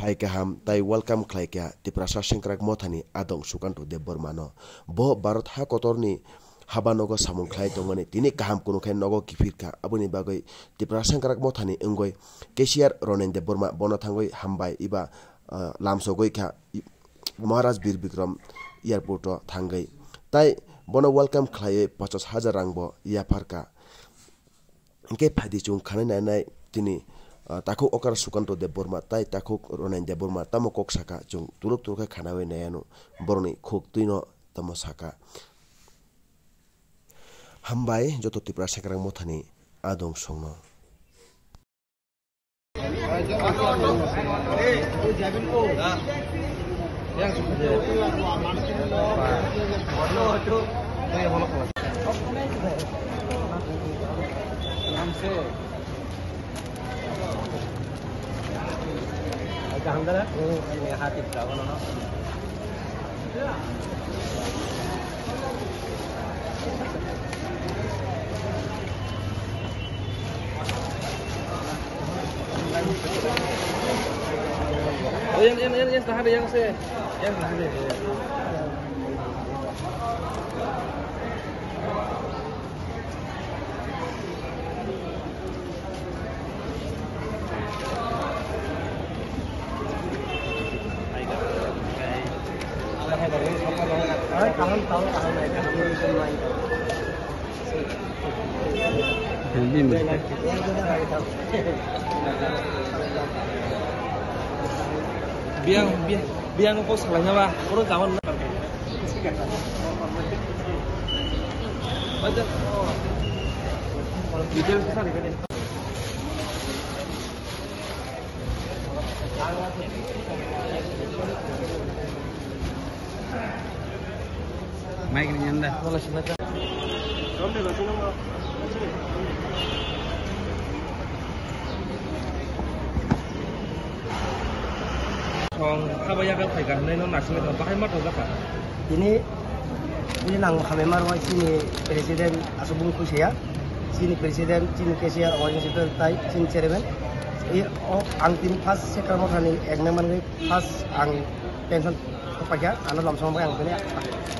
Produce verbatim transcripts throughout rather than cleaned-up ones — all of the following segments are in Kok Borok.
ai kaham tai welcome khlai kha Tiprasa Sengkrak Mothani Adong Sukanto Debbarmano. Bo Bharat ha kotorni habanogo samung khlai tongmani tini kaham kunu khe nogo kiphir kha. Aboni bagwi Tiprasa Sengkrak Mothani wngwi cashier Ronen Debbarma bono thangwi hambai eba, ah, lamsogwi kha. Maharaj Bir Bikram Airport o thangwi tai bono welcome khlaiwi pachas hajar rang bo yaphar kha. Hwnkhe phaidi chwng khanai nainai tini, ah, takhuk okra Sukanto Debbarma tai takhuk Ronen Debbarma tamo kok saka chwng turuk turuk khe khanaui naianw borokni khuk twino tamo saka. Hambai joto Tipra Sengkrak Mothani adong songno. Yang, yang, yang, yang, tahan, yang, se, yang, tahan, ya. Biyang, biyang, biyang ko salai ba, oro jawan na. Mic ni nyanda. Song haba yaga phaikha hwnwi no naisingwi tongo, bahai ma tongjak kha. Tini, tini nang hamai ma rwai chini president aswk bung khuisaya, chini president, chini cashier, organization tai chini chairman. I, o, ang tini first Sengkrak Mothani ek member wngwi first ang pension sokpaikha, ano lamsong bai ang tini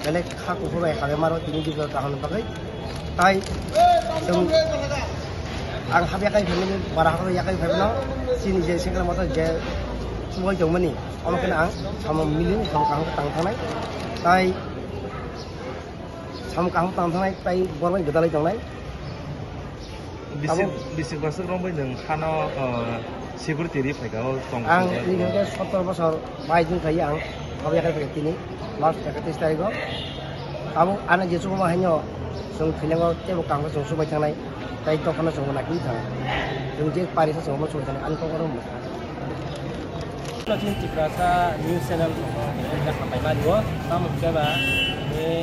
belai kha kuphur bai hamai ma rwai tini bijor kaham bagwi. Tai chwng ang hap yakai family, bara hap yakai family no chini je Sengkrak Motha je chubai tongmani, omo kheno ang samung mili samung kaham tang thangnai. Tai samung kaham tang thangnai, tai borok bai gwdalai tongnai. Bisik, abo bisik basuk rombai nwng hano, uh, security ri phaikha o tong. Ang tini hwnkhe sottor bosor bais wng thai ang, hap yakai phaikha tini. March ekatris tarikh o abo ano je chubaima haino chwng thailango teibo kaham khe chwng chubai thangnai, tai dophano chwng bo naikhe thang, chwng je pari se chwng bo chubai thangnai ani kok oro wngkha. Chini Tiprasa news channel rok no hambai ma rio, tamo hwnkhe ba ni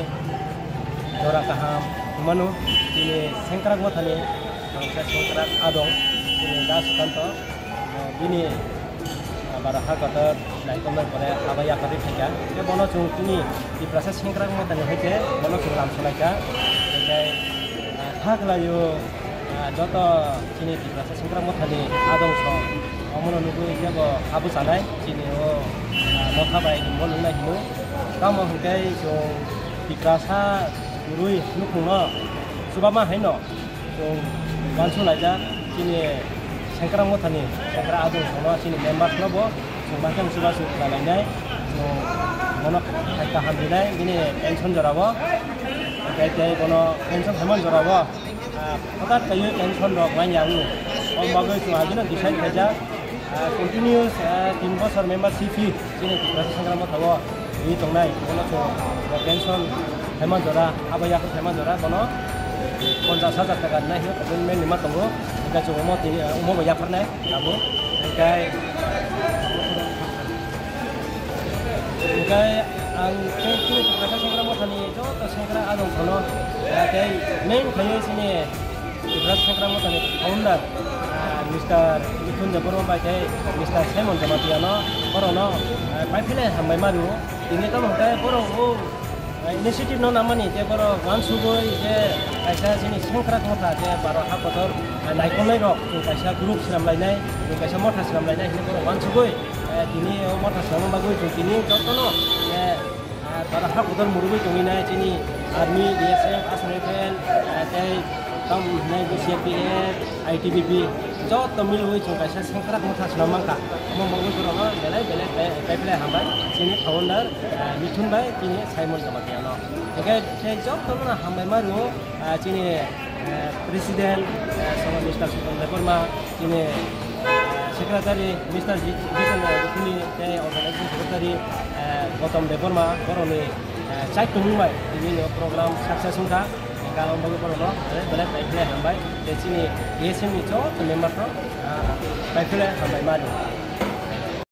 jora kaham mano chini Sengkrak Mothani, ang khe Sengkrak Adong chini Da Sukanto. Bini, ah, bara ha kotor naikolnai pore abo yakarwi phaikha. Tei bono chwng chini Tiprasa Sengkrak Mothani hai khe bono chwng lam salaikha. Hwnkhe, ah, kha khlaio, ah, joto chini Tiprasa Sengkrak Mothani adong song omono nugwi jebo habu sanai chini o, ah, motha bai rimbo nungnai hino. Tamo hwnkhe chwng Tiprasa kwrwi nukhungno chubama haino. Chwng uansuk laijak chini Sengkrak Mothani Sengkrak Adong songno chini members no bo chwng ma khe chubachu khlai lainai, chwng bono khai kaham rinai bini pension jora o, tei tei bono pension haiman jora o, ah, hothat kaiwi pension rok manya wng, o bagwi chwng agino decide khaijak. Ah, continuous, ah, tin bosor membership fee chini Tiprasa Sengkrak Mothao rwi tongnai, bono chwng bo pension phaima jora, abo yaphar phaima jora bono ponchash hajar taka rinai hwnwi commitment rwma tongo, hwnkhe chwng omo tini, ah, omo bo yapharnai abo, hwnkhe, hwnkhe ang tei chini Tiprasa Sengkrak Mothani joto Sengkrak Adong phano, ah, tei main khlaiwi chini Tiprasa Sengkrak Mothani founder, ah, Mister Mithun Debbarma bai tei Mister Simon Jamatia no, borok no, ah, paiphinai hambai ma rwo. Tini tamo hwnkhe borok o, ah, initiative no nangmani je borok uansugwi je kaisa chini Sengkrak Motha je bara ha kotor, ah, naikolnai rok chwng kaisa group swnam lainai, chwng kaisa motha swnam lainai hinwi borok uansugwi, Tini o motha swnamna bagwi chwng tini jotono, eh, eh, para hak kotor murugwi tongwi nai chini army, B S F, Assam Rifle, eh, tei tamo hwnwi C R P F, I T B P, joto milwi chwng kaisa sengkrak motha swnam mankha. Omo bagwi borokno belai belai pai, pai belai hambai chini founder, eh, Mithun bai tini Simon Jamatia no. Hingkhe tei jotono hambai ma rwo, ah, chini, eh, President, eh, Soma Mister Sutan Debbarma, chini, eh, Secretary Mister Ji-, Jitan Rukuni, tei Organizing Secretary, eh, Gautam Debbarma, borokni, eh, chaitung bai tini no program success wngkha. Hingkhe ang bagwi borokno belai belai pai khe hambai, tei chini A S M ni joto member no, ah, pai khe hambai ma rwo.